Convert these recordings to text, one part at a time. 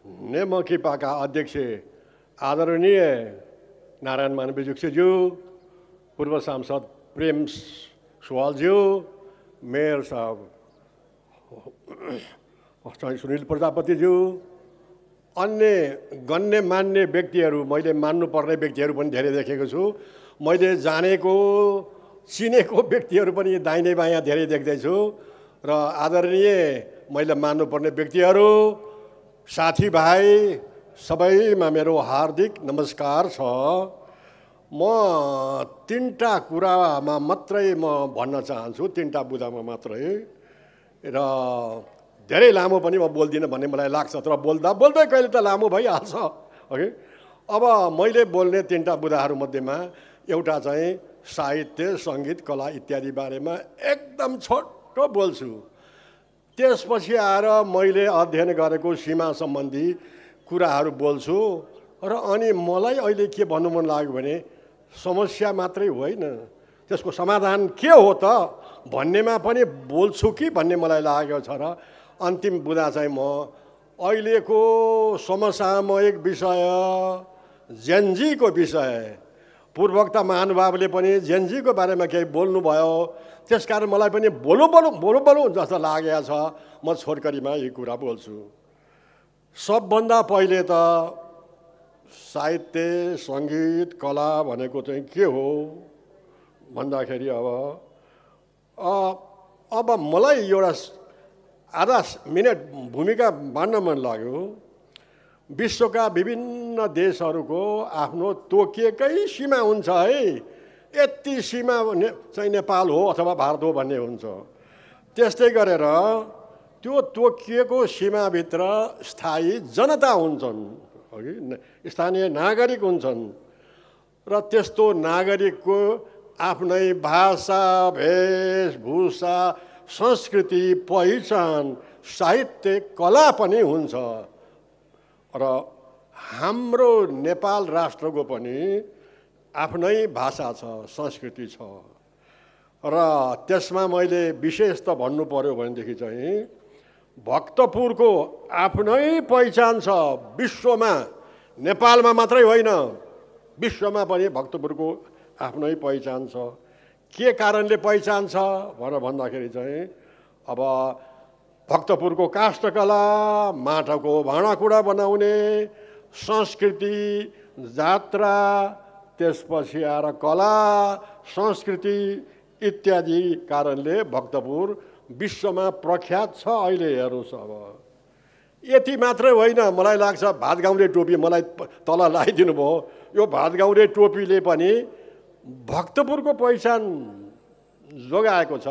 नेमकिपाका अध्यक्ष आदरणीय नारायण मानविजुक्सेज्यू, पूर्व सांसद प्रेम सुवालज्यू, मेयर साहब सुनील प्रजापतिज्यू, अन्य गण्यमान्य व्यक्तिहरू, मैले मान्नुपर्ने व्यक्तिहरू पनि धेरै देखेको छु। मैले जानेको चिनेको व्यक्तिहरू पनि दाहिने बायाँ धेरै देख्दैछु र आदरणीय मैले मान्नुपर्ने व्यक्तिहरू, साथीभाइ सबैमा मेरो हार्दिक नमस्कार छ। म तीनटा कुरामा मात्रै म भन्न चाहन्छु, तीनटा बुदामा मात्रै, र धेरै लामो पनि म बोल्दिनँ भन्ने मलाई लाग्छ, तर बोल्दा बोल्दै कहिले त लामो भइहाल्छ। ओके, अब मैले बोल्ने तीनटा बुदाहरू मध्येमा एउटा चाहिँ साहित्य, सङ्गीत, कला इत्यादि बारेमा एकदम छोटो बोल्छु। त्यसपछि आएर मैले अध्ययन गरेको सीमा सम्बन्धी कुराहरू बोल्छु र अनि मलाई अहिले के भन्नु मन लाग्यो भने समस्या मात्रै होइन, त्यसको समाधान के हो त भन्नेमा पनि बोल्छु कि भन्ने मलाई लागेको छ। र अन्तिम बुदा चाहिँ म अहिलेको समसामयिक विषय जेनजीको विषय, पूर्वोक्त महानुभावले पनि जेनजीको बारेमा केही बोल्नुभयो, त्यसकारण मलाई पनि बोलौँ जस्तो लागेको छ। म छोटकरीमा यी कुरा बोल्छु। सबभन्दा पहिले त साहित्य, सङ्गीत, कला भनेको चाहिँ के हो भन्दाखेरि अब मलाई एउटा आधा मिनट भूमिका बाँड्न मन लाग्यो। विश्वका विभिन्न देशहरूको आफ्नो तोकिएकै सीमा हुन्छ है, यति सीमा चाहिँ नेपाल हो अथवा भारत हो भन्ने हुन्छ। त्यस्तै गरेर त्यो तोकिएको सीमाभित्र स्थायी जनता हुन्छन्, स्थानीय नागरिक हुन्छन् र त्यस्तो नागरिकको आफ्नै भाषा, वेशभूषा, संस्कृति, पहिचान, साहित्य, कला पनि हुन्छ। र हाम्रो नेपाल राष्ट्रको पनि आफ्नै भाषा छ, संस्कृति छ र त्यसमा मैले विशेष त भन्नु पर्यो भनेदेखि चाहिँ भक्तपुरको आफ्नै पहिचान छ विश्वमा, नेपालमा मात्रै होइन विश्वमा पनि भक्तपुरको आफ्नै पहिचान छ। के कारणले पहिचान छ भनेर भन्दाखेरि चाहिँ अब भक्तपुरको काष्ठकला, माटोको भाँडाकुँडा बनाउने संस्कृति, जात्रा, त्यसपछि आएर कला, संस्कृति इत्यादि कारणले भक्तपुर विश्वमा प्रख्यात छ। अहिले हेर्नुहोस्, अब यति मात्रै होइन, मलाई लाग्छ भातगाउँले टोपी मलाई तल लगाइदिनु भयो, यो भातगाउँले टोपीले पनि भक्तपुरको पहिचान जोगाएको छ।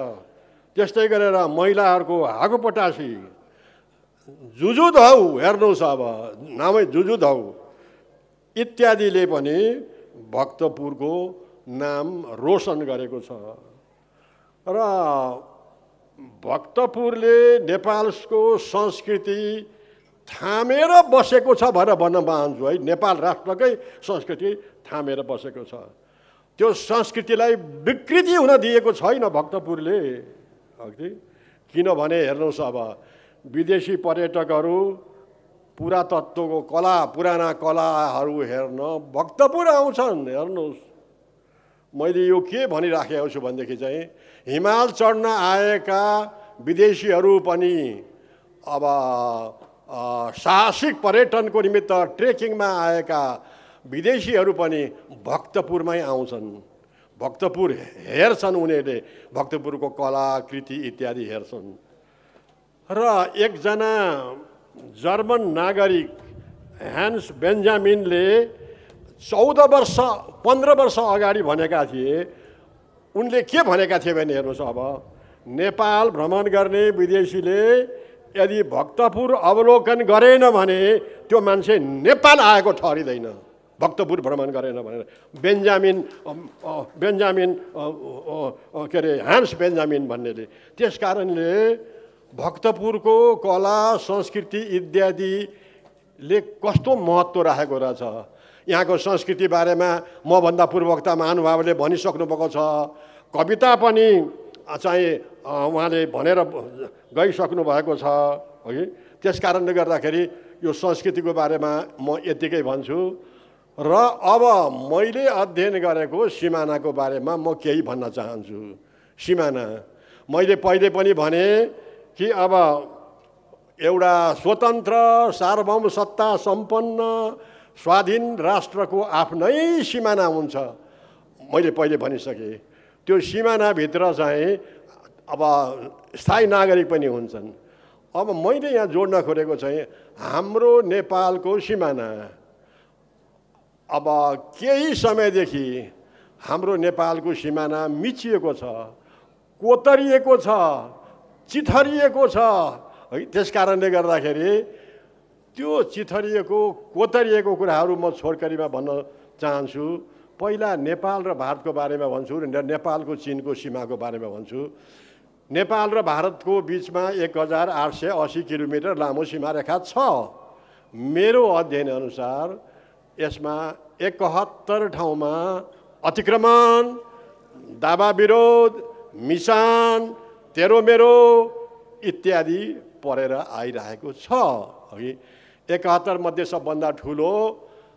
त्यस्तै गरेर महिलाहरूको हागुपटासी, जुजुधौ हेर्नुहोस्, अब नामै जुजुधौ इत्यादिले पनि भक्तपुरको नाम रोशन गरेको छ। र भक्तपुरले नेपालको संस्कृति थामेर बसेको छ भनेर भन्न चाहन्छु है। नेपाल राष्ट्रकै संस्कृति थामेर बसेको छ, त्यो संस्कृतिलाई विकृति हुन दिएको छैन भक्तपुरले। किनभने हेर्नुहोस्, अब विदेशी पर्यटकहरू पुरातत्वको कला, पुराना कलाहरू हेर्न भक्तपुर आउँछन्। हेर्नुहोस्, मैले यो के भनिराखेको छु भनेदेखि चाहिँ हिमाल चढ्न आएका विदेशीहरू पनि अब साहसिक पर्यटनको निमित्त ट्रेकिङमा आएका विदेशीहरू पनि भक्तपुरमै आउँछन्, भक्तपुर हेर्छन्, उनीहरूले भक्तपुरको कलाकृति इत्यादि हेर्छन्। र एकजना जर्मन नागरिक ह्यान्स बेन्जामिनले 15 वर्ष अगाडि भनेका थिए। उनले के भनेका थिए भने हेर्नुहोस्, अब नेपाल भ्रमण गर्ने विदेशीले यदि भक्तपुर अवलोकन गरेन भने त्यो मान्छे नेपाल आएको ठहरिँदैन, भक्तपुर भ्रमण गरेन भनेर बेन्जामिन के अरे ह्यान्स बेन्जामिन भन्नेले। त्यस कारणले भक्तपुरको कला, संस्कृति इत्यादिले कस्तो महत्त्व राखेको रहेछ। यहाँको संस्कृति बारेमा मभन्दा पूर्वोक्त महानुभावले भनिसक्नु भएको छ, कविता पनि चाहिँ उहाँले भनेर गइसक्नु भएको छ है। त्यस कारणले गर्दाखेरि यो संस्कृतिको बारेमा म यतिकै भन्छु र अब मैले अध्ययन गरेको सिमानाको बारेमा म केही भन्न चाहन्छु। सिमाना मैले पहिले पनि भने कि अब एउटा स्वतन्त्र सार्वभौम सत्ता सम्पन्न स्वाधीन राष्ट्रको आफ्नै सिमाना हुन्छ। मैले पहिले भनिसकेँ। त्यो सिमानाभित्र चाहिँ अब स्थायी नागरिक पनि हुन्छन्। अब मैले यहाँ जोड्न खोजेको चाहिँ हाम्रो नेपालको सिमाना अब केही समयदेखि हाम्रो नेपालको सिमाना मिचिएको छ, कोतरिएको छ, चिथरिएको छ है। त्यस कारणले गर्दाखेरि त्यो चिथरिएको कोतरिएको कुराहरू म छोटकरीमा भन्न चाहन्छु। पहिला नेपाल र भारतको बारेमा भन्छु र नेपालको चीनको सीमाको बारेमा भन्छु। नेपाल र भारतको बिचमा 1880 किलोमिटर लामो सीमारेखा छ। मेरो अध्ययन अनुसार यसमा 71 ठाउँमा अतिक्रमण, दावा विरोध, मिसान, तेरोमेरो इत्यादि परेर आइरहेको छ है। 71 मध्ये सबभन्दा ठुलो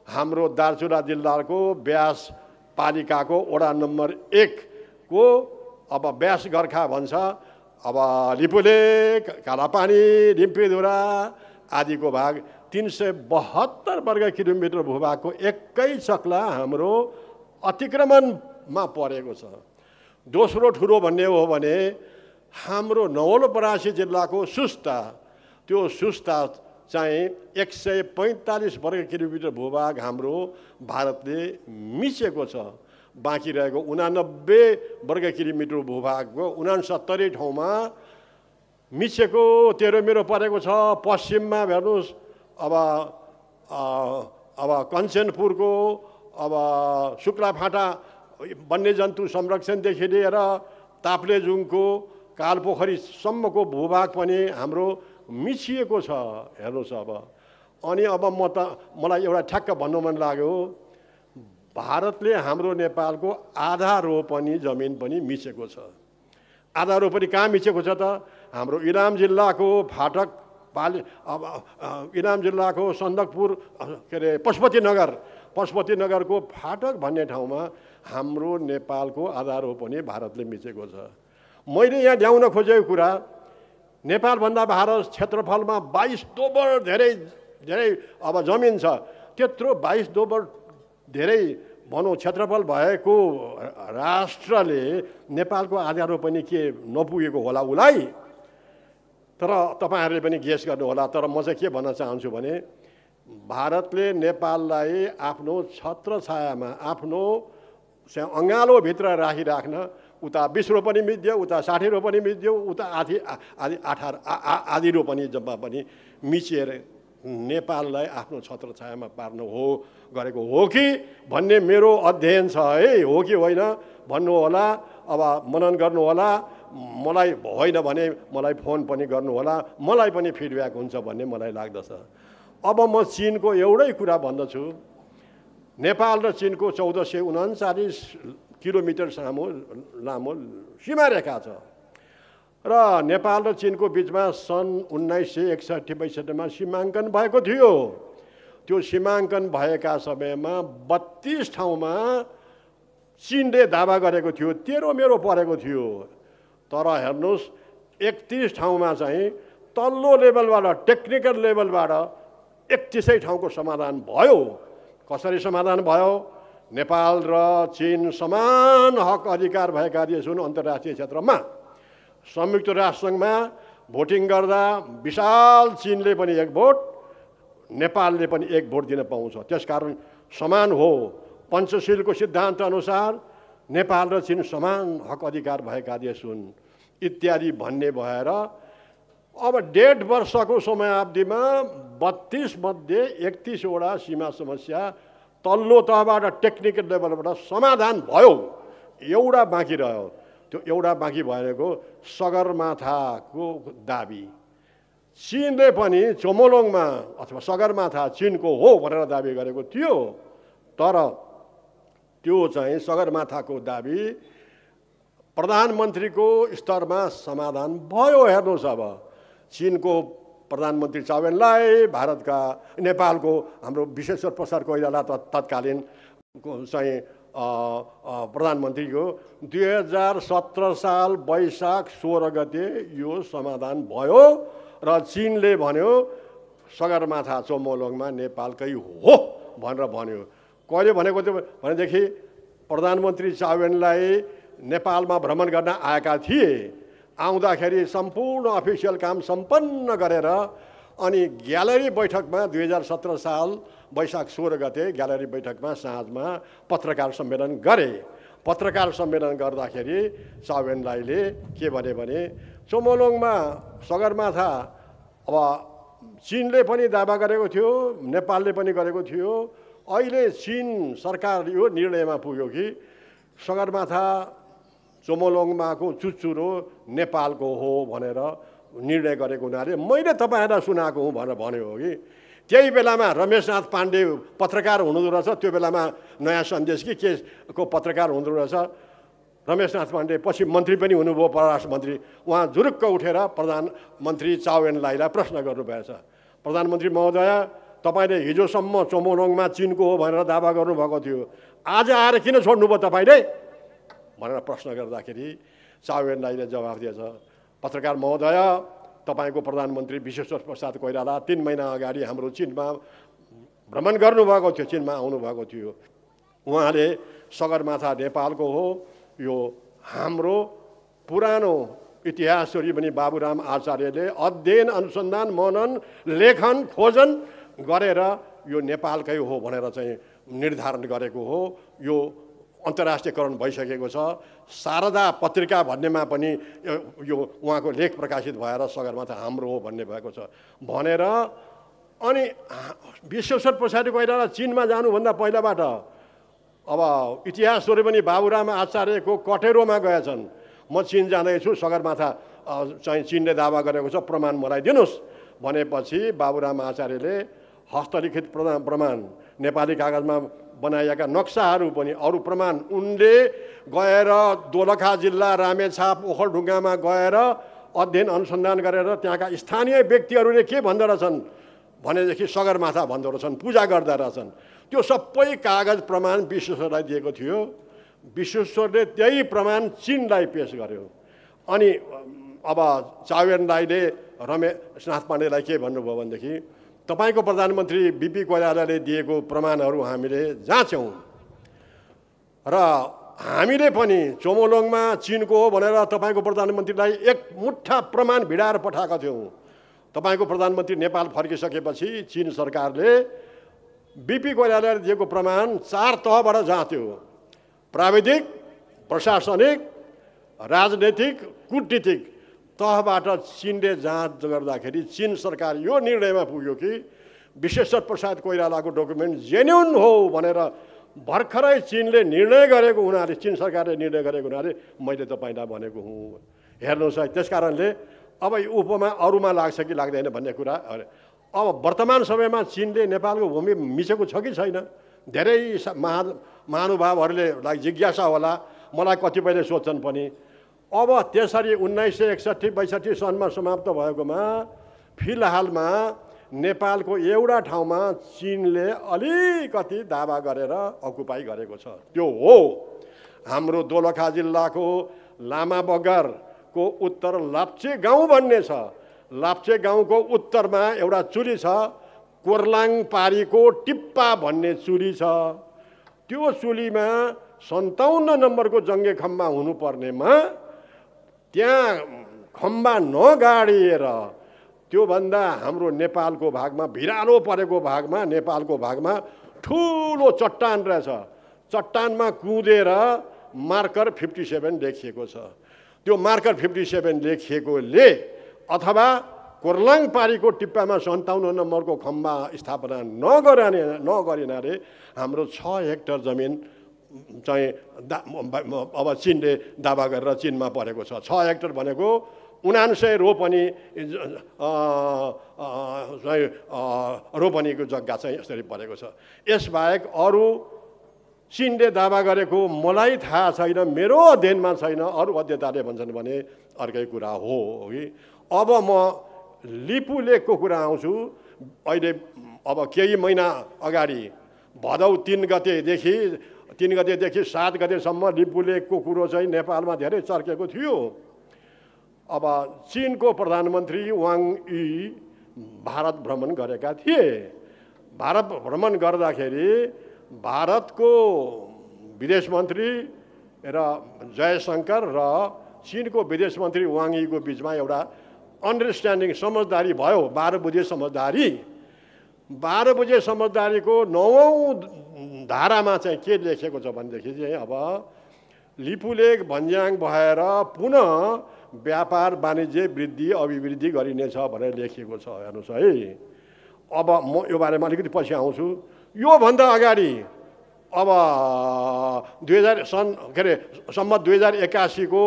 हाम्रो दार्चुला जिल्लाको ब्यास पालिकाको वडा नम्बर 1 को अब ब्यास गर्खा भन्छ। अब लिपुलेक, कालापानी, रिम्पीधुरा आदिको भाग 372 वर्ग किलोमिटर भूभागको एकै चक्ला हाम्रो अतिक्रमणमा परेको छ। दोस्रो ठुलो भन्ने हो भने हाम्रो नवलपरासी जिल्लाको सुस्ता, त्यो सुस्ता चाहिँ 145 वर्ग किलोमिटर भूभाग हाम्रो भारतले मिचेको छ। बाँकी रहेको 89 वर्ग किलोमिटर भूभागको 69 ठाउँमा मिचेको तेरोमेरो परेको छ। पश्चिममा हेर्नुहोस् अब कञ्चनपुरको अब शुक्लाफाँटा वन्यजन्तु संरक्षणदेखि लिएर ताप्लेजुङको कालपोखरीसम्मको भूभाग पनि हाम्रो मिचिएको छ। हेर्नुहोस् अनि अब मलाई एउटा ठ्याक्क भन्नु मन लाग्यो, भारतले हाम्रो नेपालको आधा रोपनी जमिन पनि मिचेको छ। आधा रोपनी कहाँ मिचेको छ त? हाम्रो इलाम जिल्लाको फाटक इलाम जिल्लाको सन्दकपुर के अरे पशुपतिनगरको फाटक भन्ने ठाउँमा हाम्रो नेपालको आधा रोपनी भारतले मिचेको छ। मैले यहाँ ल्याउन खोजेको कुरा, नेपालभन्दा भारत क्षेत्रफलमा 22 दोबर धेरै अब जमिन छ। त्यत्रो 22 दोबर धेरै भनौँ क्षेत्रफल भएको राष्ट्रले नेपालको आधा रोपनी के नपुगेको होला उलाई? तर तपाईहरुले पनि गेस गर्नु होला। तर म चाहिँ के भन्न चाहन्छु भने भारतले नेपाललाई आफ्नो छत्रछायामा आफ्नो अँगालोभित्र राखिराख्न उता 20 रोपनी मिच्यो, उता 60 रोपनी मिच्यो, उता आधी रोपनी जम्मा पनि मिचिएर नेपाललाई आफ्नो छत्रछायामा पार्नु गरेको हो कि भन्ने मेरो अध्ययन छ है। हो कि होइन भन्नु होला, अब मनन गर्नु होला। मलाई होइन भने मलाई फोन पनि गर्नु होला, मलाई पनि फिडब्याक हुन्छ भन्ने मलाई लाग्दछ। अब म चीनको एउटै कुरा भन्दछु। नेपाल र चीनको 1439 किलोमिटर लामो सीमारेखा छ र नेपाल र चीनको बिचमा सन् 1961-62 मा सीमाङ्कन भएको थियो। त्यो सीमाङ्कन भएका समयमा 32 ठाउँमा चीनले दावा गरेको थियो, तेरोमेरो परेको थियो। तर हेर्नुहोस् 31 ठाउँमा चाहिँ तल्लो लेभलबाट टेक्निकल लेभलबाट 31 ठाउँको समाधान भयो। कसरी समाधान भयो? नेपाल र चीन समान हक अधिकार भएका देश हुन् अन्तर्राष्ट्रिय क्षेत्रमा। संयुक्त राष्ट्रसङ्घमा भोटिङ गर्दा विशाल चीनले पनि 1 भोट, नेपालले पनि 1 भोट दिन पाउँछ। त्यसकारण समान हो। पञ्चशीलको सिद्धान्त अनुसार नेपाल र चीन समान हक अधिकार भएका देश हुन् इत्यादि भन्ने भएर अब 1.5 वर्षको समयावधिमा 32 मध्ये 31 वटा सीमा समस्या तल्लो तहबाट टेक्निकल लेभलबाट समाधान भयो। एउटा बाँकी रह्यो। त्यो एउटा बाँकी भएको सगरमाथाको दाबी। चीनले पनि चोमोलोङमा अथवा सगरमाथा चीनको हो भनेर दाबी गरेको थियो। तर त्यो चाहिँ सगरमाथाको दाबी प्रधानमन्त्रीको स्तरमा समाधान भयो। हेर्नुहोस् अब चीनको प्रधानमन्त्री चाउवेनलाई नेपालको हाम्रो विश्वेश्वर प्रसाद कोइराला तत्कालीन चाहिँ प्रधानमन्त्रीको 2017 साल वैशाख 16 गते यो समाधान भयो र चीनले भन्यो सगरमाथा चोमोलोङमा नेपालकै हो भनेर भन्यो। कहिले भनेको थियो भनेदेखि प्रधानमन्त्री चाउवेनलाई नेपालमा भ्रमण गर्न आएका थिए। आउँदाखेरि सम्पूर्ण अफिसियल काम सम्पन्न गरेर अनि ग्यालरी बैठकमा 2017 साल वैशाख 16 गते ग्यालरी बैठकमा साँझमा पत्रकार सम्मेलन गरे। पत्रकार सम्मेलन गर्दाखेरि चाउवेनलाईले के भने चोमोलोङमा सगरमाथा अब चीनले पनि दावा गरेको थियो, नेपालले पनि गरेको थियो। अहिले चीन सरकार यो निर्णयमा पुग्यो कि सगरमाथा चोमोलोङमाको चुचुरो नेपालको हो भनेर निर्णय गरेको हुनाले मैले तपाईँहरूलाई सुनाएको हुँ भनेर भन्यो हो कि। त्यही बेलामा रमेशनाथ पाण्डे पत्रकार हुनुहुँदो रहेछ, त्यो बेलामा नयाँ सन्देश कि के को पत्रकार हुनुहुँदो रहेछ। रमेशनाथ पाण्डे पछि मन्त्री पनि हुनुभयो, परराष्ट्र मन्त्री। उहाँ जुरुक्क उठेर प्रधानमन्त्री चाउवेनलाईलाई प्रश्न गर्नुभएछ, प्रधानमन्त्री महोदय तपाईँले हिजोसम्म चोमोलोङमा चीनको हो भनेर दावा गर्नुभएको थियो, आज आएर किन छोड्नुभयो तपाईँले भनेर प्रश्न गर्दाखेरि चाउवेनलाईले जवाफ दिएछ, पत्रकार महोदय तपाईँको प्रधानमन्त्री विश्वेश्वर प्रसाद कोइराला 3 महिना अगाडि हाम्रो चीनमा भ्रमण गर्नुभएको थियो, चीनमा आउनुभएको थियो। उहाँले सगरमाथा नेपालको हो, यो हाम्रो पुरानो इतिहासरी पनि बाबुराम आचार्यले अध्ययन अनुसन्धान मनन लेखन खोजन गरेर यो नेपालकै हो भनेर चाहिँ निर्धारण गरेको हो। यो अन्तर्राष्ट्रियकरण भइसकेको छ। शारदा पत्रिका भन्नेमा पनि यो उहाँको लेख प्रकाशित भएर सगरमाथा हाम्रो हो भन्ने भएको छ भनेर। अनि विश्वेश्वर प्रसाद कोइराला चीनमा जानुभन्दा पहिलाबाट अब इतिहासहरू पनि बाबुराम आचार्यको कटेरोमा गएछन्। म चीन जाँदैछु, सगरमाथा चाहिँ चीनले दावा गरेको छ, प्रमाण मलाई दिनुहोस् भनेपछि बाबुराम आचार्यले हस्तलिखित प्रमाण नेपाली कागजमा बनाइएका नक्साहरू पनि अरू प्रमाण उनले गएर दोलखा जिल्ला रामेछाप ओखलढुङ्गामा गएर अध्ययन अनुसन्धान गरेर त्यहाँका स्थानीय व्यक्तिहरूले के भन्दो रहेछन् भनेदेखि सगरमाथा भन्दो रहेछन्, पूजा गर्दा रहेछन्। त्यो सबै कागज प्रमाण विश्वेश्वरलाई दिएको थियो। विश्वेश्वरले त्यही प्रमाण चीनलाई पेश गर्यो। अनि अब चाउवेनलाईले रमेशनाथ पाण्डेलाई के भन्नुभयो भनेदेखि तपाईँको प्रधानमन्त्री बीपी कोइरालाले दिएको प्रमाणहरू हामीले जाँच्यौँ र हामीले पनि चोमोलोङमा चीनको हो भनेर तपाईँको प्रधानमन्त्रीलाई एक मुठ्ठा प्रमाण भिडाएर पठाएका थियौँ। तपाईँको प्रधानमन्त्री नेपाल फर्किसकेपछि चीन सरकारले बीपी कोइरालाले दिएको प्रमाण 4 तहबाट जाँच्यो, प्राविधिक, प्रशासनिक, राजनैतिक, कूटनीतिक तहबाट चीनले जाँच गर्दाखेरि चीन सरकार यो निर्णयमा पुग्यो कि विश्वेश्वर प्रसाद कोइरालाको डकुमेन्ट जेन्युन हो भनेर भर्खरै चीनले निर्णय गरेको हुनाले, चीन सरकारले निर्णय गरेको हुनाले मैले तपाईँलाई भनेको हुँ। हेर्नुहोस् है, त्यस कारणले अब यो उपमा अरूमा लाग्छ कि लाग्दैन भन्ने कुरा अब वर्तमान समयमा चीनले नेपालको भूमि मिचेको छ कि छैन, धेरै महानुभावहरूले जिज्ञासा होला, मलाई कतिपयले सोध्छन् पनि। अब त्यसरी 1961-62 सनमा समाप्त भएकोमा फिलहालमा नेपालको एउटा ठाउँमा चीनले अलिकति दावा गरेर अकुपाई गरेको छ। त्यो हो हाम्रो दोलखा जिल्लाको लामाबगरको उत्तर लाप्चे गाउँ भन्ने छ। लाप्चे गाउँको उत्तरमा एउटा चुली छ, कोर्लाङ पारीको टिप्पा भन्ने चुली छ। त्यो चुलीमा 57 नम्बरको जङ्गे खम्बा हुनुपर्नेमा त्यहाँ खम्बा नगाडिएर त्योभन्दा हाम्रो नेपालको भागमा, भिरालो परेको भागमा, नेपालको भागमा ठुलो चट्टान रहेछ। चट्टानमा कुदेर मार्कर 57 लेखिएको छ। त्यो मार्कर 57 लेखिएकोले अथवा कोर्लाङ पारीको टिप्पामा 57 नम्बरको खम्बा स्थापना नगरिनाले हाम्रो 6 हेक्टर जमिन चाहिँ अब चीनले दावा गरेर चीनमा परेको छ। 6 हेक्टर भनेको 99 रोपनी रोपनीको जग्गा चाहिँ यसरी परेको छ। यसबाहेक अरू चीनले दावा गरेको मलाई थाहा छैन, मेरो अध्ययनमा छैन, अरू अध्येताले भन्छन् भने अर्कै कुरा हो कि। अब म लिपु लेकको कुरा आउँछु। अहिले अब केही महिना अगाडि भदौ 3 गतेदेखि 7 गतेसम्म लिपु लेकको कुरो चाहिँ नेपालमा धेरै चर्केको थियो। अब चीनको प्रधानमन्त्री वाङ यी भारत भ्रमण गरेका थिए। भारत भ्रमण गर्दाखेरि भारतको विदेश मन्त्री र जयशंकर र चीनको विदेश मन्त्री वाङ यीको बिचमा एउटा अन्डरस्ट्यान्डिङ समझदारी भयो। 12 बुझे समझदारी। 12 बुझे समझदारीको 9औं धारामा चाहिँ के लेखेको छ भनेदेखि चाहिँ अब लिपु लेक भन्ज्याङ भएर पुनः व्यापार वाणिज्य वृद्धि अभिवृद्धि गरिनेछ भनेर लेखिएको छ। हेर्नुहोस् है, अब म यो बारेमा अलिकति पछि आउँछु। योभन्दा अगाडि अब सम्मत 2081 को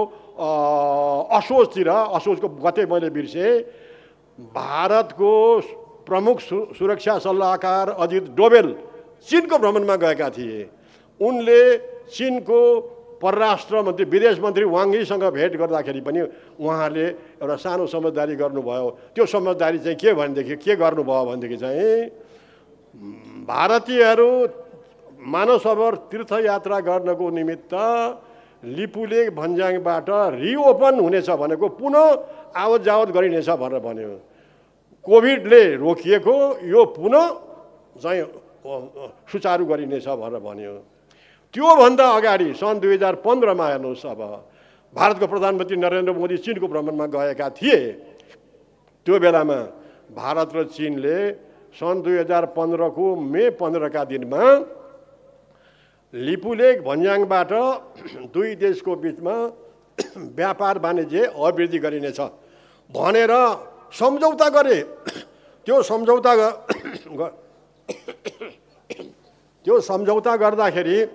असोजको गते मैले बिर्सेँ, भारतको प्रमुख सुरक्षा सल्लाहकार अजित डोभेल चीनको भ्रमणमा गएका थिए। उनले चीनको परराष्ट्र मन्त्री विदेश मन्त्री वाङ यीसँग भेट गर्दाखेरि पनि उहाँले एउटा सानो समझदारी गर्नुभयो। त्यो समझदारी चाहिँ के भनेदेखि के गर्नुभयो भनेदेखि चाहिँ भारतीयहरू मानसरोवर तीर्थयात्रा गर्नको निमित्त लिपु लेक भन्ज्याङबाट रिओपन हुनेछ भनेको पुनः आवत जावत गरिनेछ भनेर भन्यो। कोभिडले रोकिएको यो पुनः चाहिँ सुचारू गरिनेछ भनेर भन्यो। त्योभन्दा अगाडि सन् 2015 मा हेर्नुहोस्, अब भारतको प्रधानमन्त्री नरेन्द्र मोदी चीनको भ्रमणमा गएका थिए। त्यो बेलामा भारत र चीनले सन् 2015 को मे 15 का दिनमा लिपु लेक भन्ज्याङबाट दुई देशको बिचमा व्यापार वाणिज्य अभिवृद्धि गरिनेछ भनेर सम्झौता गरे। त्यो सम्झौता गर्दाखेरि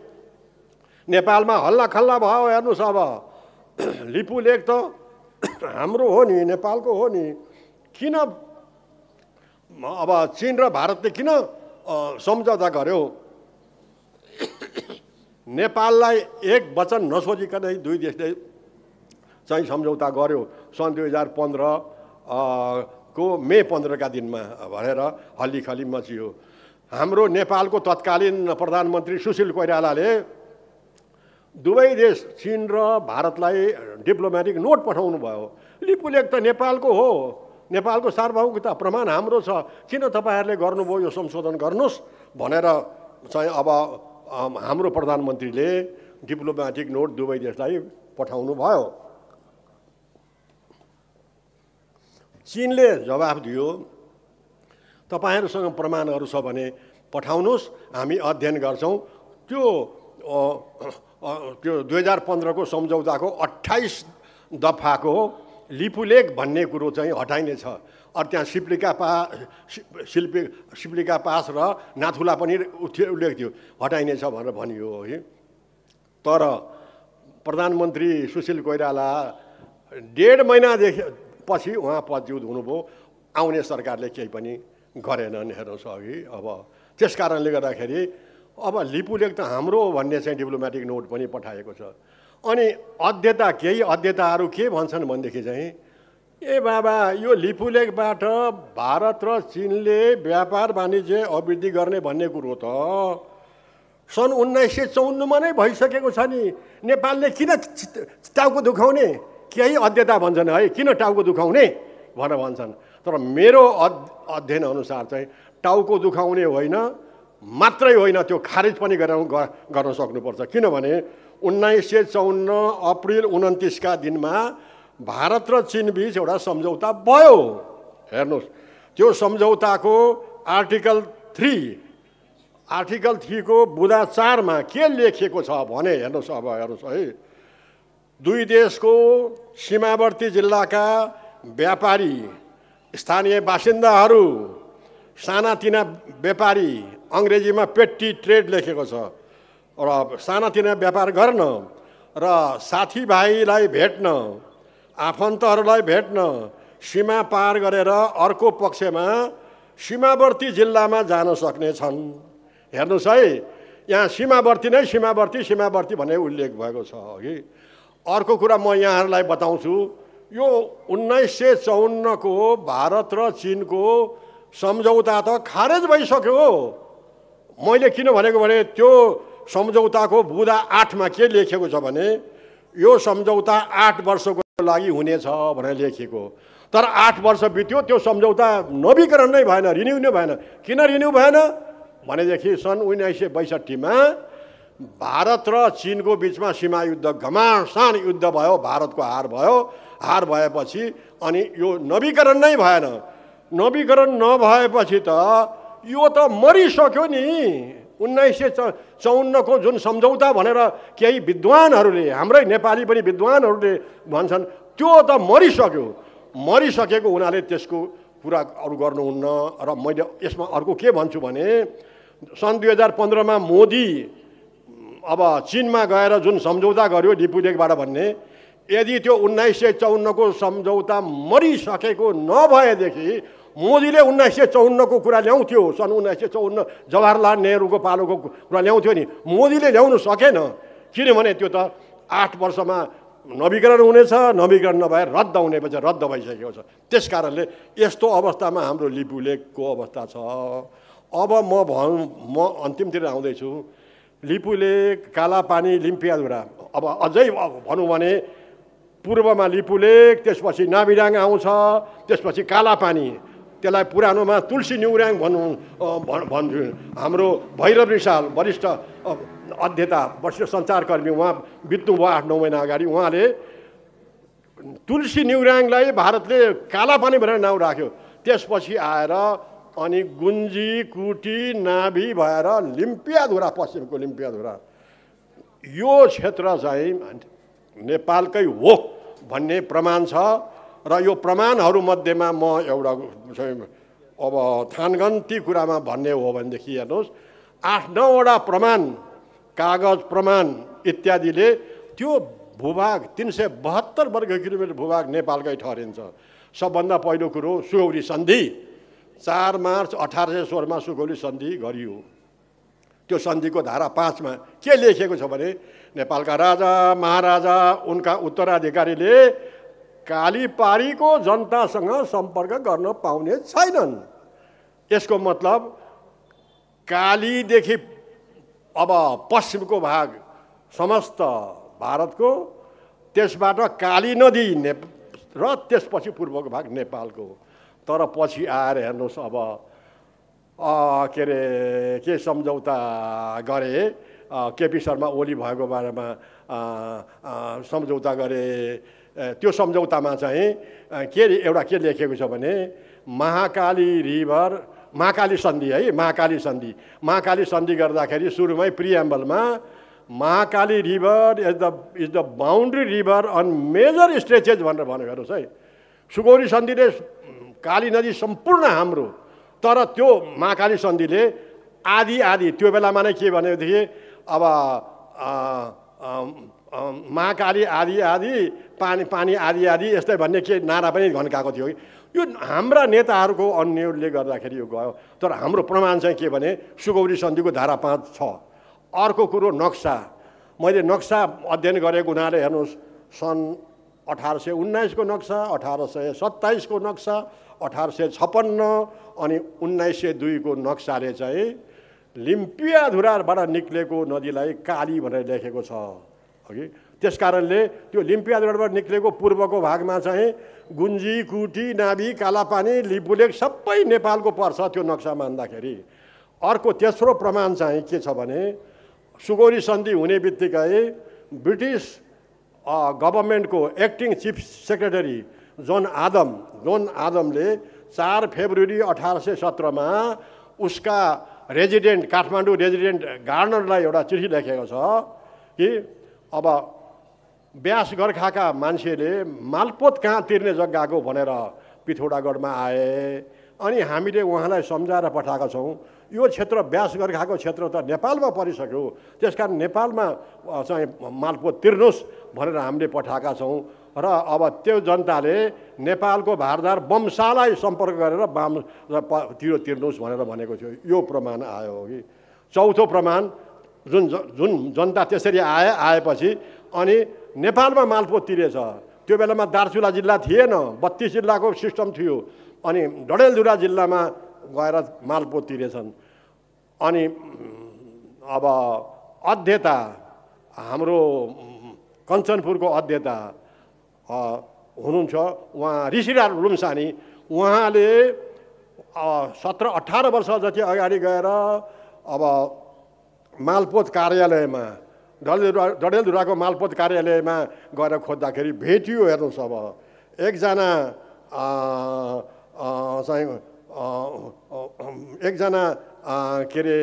नेपालमा हल्ला खल्ला भयो। हेर्नुहोस्, अब लिपु लेक त हाम्रो हो नि, नेपालको हो नि, किन अब चीन र भारतले किन सम्झौता गर्यो? नेपाललाई एक वचन नसोचिकनै दुई देशले चाहिँ सम्झौता गर्यो सन् 2015 को मे 15 का दिनमा भनेर हल्ली खल्ली मचियो। हाम्रो नेपालको तत्कालीन प्रधानमन्त्री सुशील कोइरालाले दुवै देश चीन र भारतलाई डिप्लोमेटिक नोट पठाउनु भयो। लिपु लेक त नेपालको हो, नेपालको सार्वभौमिकता प्रमाण हाम्रो छ, किन तपाईहरुले गर्नुभयो, यो संशोधन गर्नुस् भनेर चाहिँ अब हाम्रो प्रधानमन्त्रीले डिप्लोमेटिक नोट दुवै देशलाई पठाउनु भयो। चीनले जवाफ दियो, तपाईहरुसँग प्रमाणहरु छ भने पठाउनुस्, हामी अध्ययन गर्छौं। त्यो 2015 को सम्झौताको 28 दफाको लिपु लेक भन्ने कुरो चाहिँ हटाइनेछ। अरू त्यहाँ सिप्लिका पास र नाथुला पनि उल्लेख थियो, हटाइनेछ भनेर भनियो है। तर प्रधानमन्त्री सुशील कोइराला 1.5 महिनादेखि पछि उहाँ पदच्युत हुनुभयो। आउने सरकारले केही पनि गरेनन्। हेर्नुहोस् अघि अब त्यस कारणले गर्दाखेरि अब लिपु लेक त हाम्रो हो भन्ने चाहिँ डिप्लोमेटिक नोट पनि पठाएको छ। अनि केही अध्येताहरू के भन्छन् भनेदेखि चाहिँ ए बाबा, यो लिपु लेकबाट भारत र चीनले व्यापार वाणिज्य अभिवृद्धि गर्ने भन्ने कुरो त सन् 1954 मा नै भइसकेको छ नि, नेपालले किन टाउको दुखाउने? केही अध्येता भन्छन् है, किन टाउको दुखाउने भनेर भन्छन्। तर मेरो अध्ययन अनुसार चाहिँ टाउको दुखाउने होइन, मात्रै होइन, त्यो खारिज पनि गर्न सक्नुपर्छ। किनभने 1954 अप्रिल 29 का दिनमा भारत र चीन बीच एउटा सम्झौता भयो। हेर्नुहोस्, त्यो सम्झौताको आर्टिकल 3 को बुँदा 4 मा के लेखिएको छ भने हेर्नुहोस्, अब हेर्नुहोस् है, दुई देशको सीमावर्ती जिल्लाका व्यापारी, स्थानीय बासिन्दाहरू, सानातिना व्यापारी, अंग्रेजीमा पेट्टी ट्रेड लेखेको छ, र सानातिना व्यापार गर्न र साथीभाइलाई भेट्न, आफन्तहरूलाई भेट्न सीमा पार गरेर अर्को पक्षमा सीमावर्ती जिल्लामा जान सक्ने छन्। हेर्नुहोस् है, यहाँ सीमावर्ती भन्ने उल्लेख भएको छ। अघि अर्को कुरा म यहाँहरूलाई बताउँछु, यो 1954 को भारत र चीनको सम्झौता त खारेज भइसक्यो। मैले किन भनेको भने त्यो सम्झौताको बुँदा 8 मा के लेखेको छ भने यो सम्झौता 8 वर्षको लागि हुनेछ भनेर लेखेको। तर 8 वर्ष बित्यो, त्यो सम्झौता नवीकरण नै भएन, रिन्यू नै भएन। किन रिन्यू भएन भनेदेखि सन् 1962 मा भारत र चीनको बिचमा सीमा युद्ध, घमासान युद्ध भयो, भारतको हार भयो। हार भएपछि अनि यो नवीकरण नै भएन। नवीकरण नभएपछि त यो त मरिसक्यो नि। 1954 को जुन सम्झौता भनेर केही विद्वानहरूले, हाम्रै नेपाली पनि विद्वानहरूले भन्छन् त्यो त मरिसक्यो। मरिसकेको हुनाले त्यसको कुरा अरू गर्नुहुन्न। र मैले यसमा अर्को के भन्छु भने सन् 2015 मा मोदी अब चीनमा गएर जुन सम्झौता गर्यो लिपुलेखबाट भन्ने, यदि त्यो 1954 को सम्झौता मरिसकेको नभएदेखि मोदीले 1954 को कुरा ल्याउँथ्यो। सन् 1954 जवाहरलाल नेहरूको पालोको कुरा ल्याउँथ्यो नि, मोदीले ल्याउनु सकेन। किनभने त्यो त 8 वर्षमा नवीकरण हुनेछ, नवीकरण नभए रद्द हुनेपछि रद्द भइसकेको छ। त्यस कारणले यस्तो अवस्थामा हाम्रो लिपुलेखको अवस्था छ। अब म अन्तिमतिर आउँदैछु। लिपुलेख, कालापानी, लिम्पियाधुरा, अब अझै भनौँ भने पूर्वमा लिपुलेख, त्यसपछि नाभिडाङ आउँछ, त्यसपछि कालापानी। त्यसलाई पुरानोमा तुलसी न्युराङ भन्छु। हाम्रो भैरव रिसाल वरिष्ठ अध्येता, वरिष्ठ सञ्चारकर्मी, उहाँ बित्नुभयो 8-9 महिना अगाडि। उहाँले तुलसी न्युराङलाई भारतले कालापानी भनेर नाउँ राख्यो। त्यसपछि आएर अनि गुन्जी, कुटी, नाभि भएर लिम्पियाधुरा, पश्चिमको लिम्पियाधुरा, यो क्षेत्र चाहिँ नेपालकै हो भन्ने प्रमाण छ। र यो प्रमाणहरूमध्येमा म एउटा अब थानगन्ती कुरामा भन्ने हो भनेदेखि हेर्नुहोस्, 8-9 वटा प्रमाण, कागज प्रमाण इत्यादिले त्यो भूभाग 372 वर्ग किलोमिटर भूभाग नेपालकै ठहरिन्छ। सबभन्दा पहिलो कुरो सुगौली सन्धि, 4 मार्च 1816 मा सुगौली सन्धि गरियो। त्यो सन्धिको धारा 5 मा के लेखेको छ भने नेपालका राजा महाराजा उनका उत्तराधिकारीले कालीपारीको जनतासँग सम्पर्क गर्न पाउने छैनन्। यसको मतलब कालीदेखि अब पश्चिमको भाग समस्त भारतको, त्यसबाट काली नदी र त्यसपछि पूर्वको भाग नेपालको। तर पछि आएर हेर्नुहोस्, अब के अरे के सम्झौता गरे, केपी शर्मा ओली भएको बारेमा सम्झौता गरे। त्यो सम्झौतामा चाहिँ एउटा के लेखेको छ भने महाकाली रिभर, महाकाली सन्धि है, महाकाली सन्धि। महाकाली सन्धि गर्दाखेरि सुरुमै प्रिएम्बलमा Mahakali river is the boundary river on major stretches भनेर भनेको। हेर्नुहोस् है, सुगौली सन्धिले काली नदी सम्पूर्ण हाम्रो, तर त्यो महाकाली सन्धिले आधी आधी, त्यो बेलामा नै के भनेदेखि अब महाकाली आधी आधी, पानी आधी आधी, यस्तै भन्ने के नारा पनि घन्काएको थियो। यो हाम्रा नेताहरूको अन्यले गर्दाखेरि यो गयो। तर हाम्रो प्रमाण चाहिँ के भने सुगौली सन्धिको धारा 5 छ। अर्को कुरो नक्सा, मैले नक्सा अध्ययन गरेको हुनाले हेर्नुहोस्, सन् 1819 को नक्सा, 1827 को नक्सा, 1856 अनि 1902 को नक्साले चाहिँ लिम्पियाधुराबाट निक्लेको नदीलाई काली भनेर लेखेको छ अघि। त्यस कारणले त्यो लिम्पियाधुराबाट निक्लेको पूर्वको भागमा चाहिँ गुन्जी, कुटी, नाभि, कालापानी, लिपुलेख सबै नेपालको पर्छ त्यो नक्सा मान्दाखेरि। अर्को तेस्रो प्रमाण चाहिँ के छ भने सुगौली सन्धि हुने बित्तिकै ब्रिटिस गभर्मेन्टको एक्टिङ चिफ सेक्रेटरी जोन आदमले 4 फेब्रुअरी 1817 मा उसका रेजिडेन्ट, काठमाडौँ रेजिडेन्ट गार्नरलाई एउटा चिठी लेखेको छ कि अब ब्यास गोर्खाका मान्छेले मालपोत कहाँ तिर्ने जग्गाको भनेर पिथौरागढमा आए, अनि हामीले उहाँलाई सम्झाएर पठाएका छौँ। यो क्षेत्र ब्यास गोर्खाको क्षेत्र त नेपालमा परिसक्यो, त्यसकारण नेपालमा चाहिँ मालपोत तिर्नुहोस् भनेर हामीले पठाएका छौँ। र अब त्यो जनताले नेपालको भारदार वंशालाई सम्पर्क गरेर तिर्नुहोस् भनेर भनेको थियो। यो प्रमाण आयो कि। चौथो प्रमाण, जुन जनता त्यसरी आएपछि अनि नेपालमा मालपोत तिरेछ, त्यो बेलामा दार्चुला जिल्ला थिएन, 32 जिल्लाको सिस्टम थियो। अनि डडेलधुरा जिल्लामा गएर मालपोत तिरेछन्। अनि अब अध्येता हाम्रो कञ्चनपुरको अध्येता हुनुहुन्छ उहाँ ऋषिराज लुम्सानी। उहाँले 17-18 वर्ष जति अगाडि गएर अब मालपोत कार्यालयमा डडेलधुराको मालपोत कार्यालयमा गएर खोज्दाखेरि भेटियो। हेर्नुहोस्, अब एकजना के अरे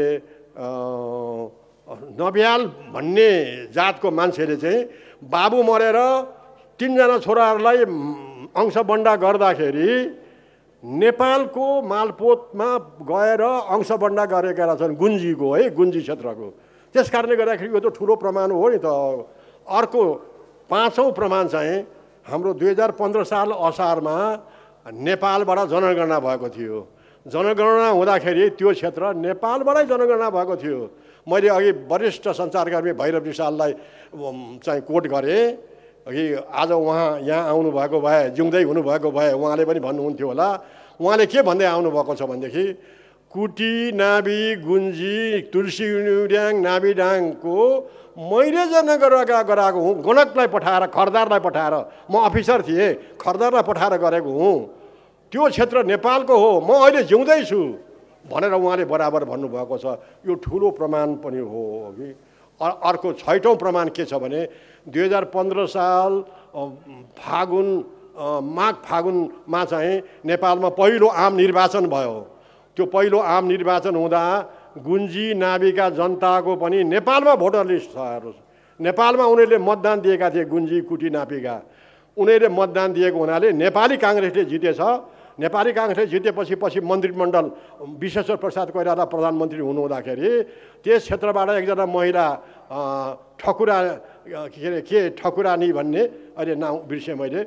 नबियाल भन्ने जातको मान्छेले चाहिँ बाबु मरेर 3 जना छोराहरूलाई अंशबन्डा गर्दाखेरि नेपालको मालपोतमा गएर अंशबन्डा गरेका रहेछन्, गुन्जीको है, गुन्जी क्षेत्रको। त्यस कारणले गर्दाखेरि यो त ठुलो प्रमाण हो नि त। अर्को 5औं प्रमाण चाहिँ हाम्रो 2015 साल असारमा नेपालबाट जनगणना भएको थियो। जनगणना हुँदाखेरि त्यो क्षेत्र नेपालबाटै जनगणना भएको थियो। मैले अघि वरिष्ठ सञ्चारकर्मी भैरव रिसाललाई चाहिँ कोट गरेँ कि आज उहाँ यहाँ आउनुभएको भए, जिउँदै हुनुभएको भए उहाँले पनि भन्नुहुन्थ्यो होला। उहाँले के भन्दै आउनुभएको छ भनेदेखि कुटी, नाबी, गुन्जी, तुलसी उड्याङ, नाबीडाङको मैले गराएको हुँ। गणकलाई पठाएर, खरदारलाई पठाएर, म अफिसर थिएँ, खरदारलाई पठाएर गरेको हुँ। त्यो क्षेत्र नेपालको हो, म अहिले जिउँदैछु भनेर उहाँले बराबर भन्नुभएको छ। यो ठुलो प्रमाण पनि हो कि। अर्को 6औं प्रमाण के छ भने 2015 साल माघ फागुनमा चाहिँ नेपालमा पहिलो आम निर्वाचन भयो। त्यो पहिलो आम निर्वाचन हुँदा गुन्जी नाबीका जनताको पनि नेपालमा भोटर लिस्ट छ। हेर्नुहोस्, नेपालमा उनीहरूले मतदान दिएका थिए, गुन्जी कुटी नापीका। उनीहरूले मतदान दिएको हुनाले नेपाली काङ्ग्रेसले जितेछ। नेपाली काङ्ग्रेसले जितेपछि मन्त्रीमण्डल विश्वेश्वर प्रसाद कोइराला प्रधानमन्त्री हुनुहुँदाखेरि त्यस क्षेत्रबाट एकजना महिला ठकुरानी भन्ने, अहिले नाउँ बिर्सेँ मैले,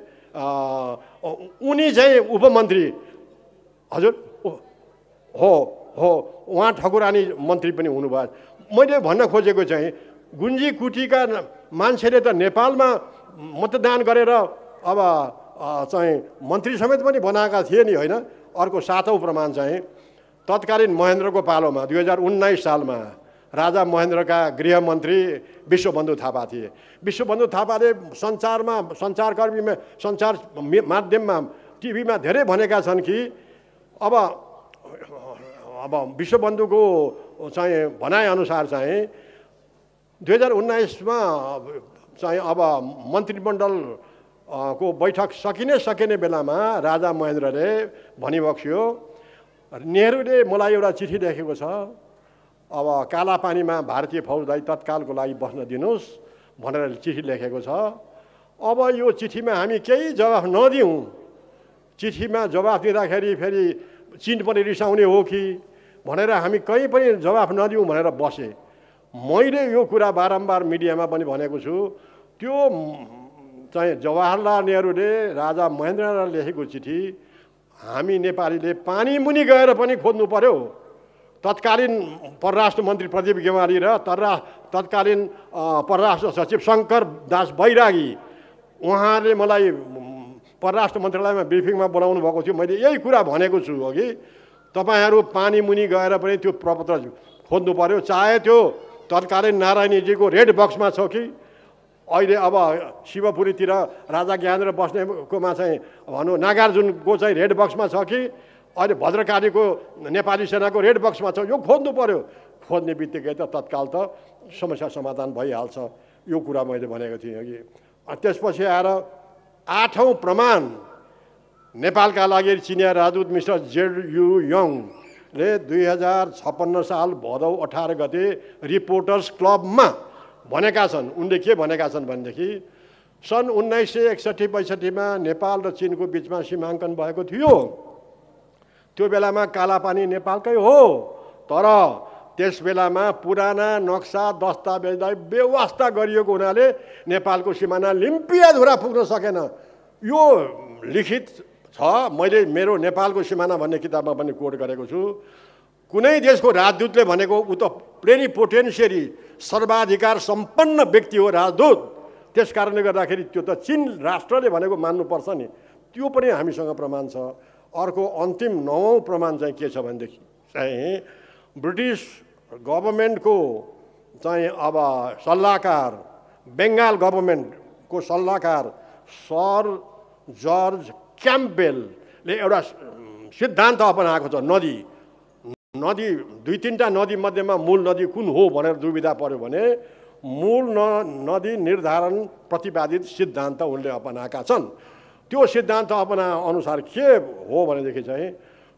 उनी चाहिँ उपमन्त्री, हजुर हो, उहाँ ठकुरानी मन्त्री पनि हुनुभयो। मैले भन्न खोजेको चाहिँ गुन्जी कुटीका मान्छेले त नेपालमा मतदान गरेर अब चाहिँ मन्त्री समेत पनि बनाएका थिए नि, होइन। अर्को 7औं प्रमाण चाहिँ तत्कालीन महेन्द्रको पालोमा 2019 सालमा राजा महेन्द्रका गृहमन्त्री विश्वबन्धु थापा थिए। विश्वबन्धु थापाले सञ्चार माध्यममा टिभीमा धेरै भनेका छन् कि अब विश्वबन्धुको चाहिँ भनाइअनुसार चाहिँ 2019 मा चाहिँ अब मन्त्रीमण्डल को बैठक सकिने बेलामा राजा महेन्द्रले भनिबक्स्यो, नेहरूले मलाई एउटा चिठी लेखेको छ, अब कालापानीमा भारतीय फौजलाई तत्कालको लागि बस्न दिनुहोस् भनेर चिठी लेखेको छ। अब यो चिठीमा हामी केही जवाफ नदिउँ, चिठीमा जवाफ दिँदाखेरि फेरि चीन पनि रिसाउने हो कि भनेर हामी कहीँ पनि जवाफ नदिउँ भनेर बसे। मैले यो कुरा बारम्बार मिडियामा पनि भनेको छु। त्यो चाहिँ जवाहरलाल नेहरूले राजा महेन्द्रलाई लेखेको चिठी हामी नेपालीले पानी मुनि गएर पनि खोज्नु पर्यो। तत्कालीन परराष्ट्र मन्त्री प्रदीप गेवाली र तत्कालीन परराष्ट्र सचिव शङ्कर दास बैरागी उहाँले मलाई परराष्ट्र मन्त्रालयमा ब्रिफिङमा बोलाउनु भएको थियो। मैले यही कुरा भनेको छु अघि, तपाईहरू पानी मुनि गएर पनि त्यो प्रपत्र खोज्नु पर्यो। चाहे त्यो तत्कालीन नारायणजीको रेड बक्समा छ कि अहिले अब शिवपुरीतिर राजा ज्ञानेन्द्र बस्नेकोमा चाहिँ भनौँ नागार्जुनको चाहिँ रेड बक्समा छ कि अहिले भद्रकालीको नेपाली सेनाको रेड बक्समा छ, यो खोज्नु पर्यो। खोज्ने बित्तिकै त तत्काल त समस्या समाधान भइहाल्छ। यो कुरा मैले भनेको थिएँ कि। त्यसपछि आएर 8औं प्रमाण नेपालका लागि चिनिया राजदूत मिस्टर जेड.यू. यङले 2056 साल भदौ 18 गते रिपोर्टर्स क्लबमा भनेका छन्। उनले के भनेका छन् भनेदेखि सन् 1961-62 मा नेपाल र चीनको बिचमा सीमाङ्कन भएको थियो। त्यो बेलामा कालापानी नेपालकै हो, तर त्यस बेलामा पुराना नक्सा दस्तावेजलाई बेवास्ता गरिएको हुनाले नेपालको सिमाना लिम्पियाधुरा पुग्न सकेन। यो लिखित छ। मैले मेरो नेपालको सिमाना भन्ने किताबमा पनि कोट गरेको छु। कुनै देशको राजदूतले भनेको ऊ त प्लेनिपोटेन्सियरी सर्वाधिकार सम्पन्न व्यक्ति हो राजदूत। त्यस कारणले गर्दाखेरि त्यो त चीन राष्ट्रले भनेको मान्नुपर्छ नि, त्यो पनि हामीसँग प्रमाण छ। अर्को अन्तिम 9औं प्रमाण चाहिँ के छ भनेदेखि चाहिँ ब्रिटिस गभर्मेन्टको चाहिँ अब सल्लाहकार, बेङ्गाल गभर्मेन्टको सल्लाहकार सर जर्ज क्याम्पबेलले एउटा सिद्धान्त अपनाएको छ। नदी 2-3टा नदी मध्येमा मूल नदी कुन हो भनेर दुविधा पर्यो भने मूल नदी निर्धारण प्रतिपादित सिद्धान्त उनले अपनाएका छन्। त्यो सिद्धान्त अपना अनुसार के हो भनेदेखि चाहिँ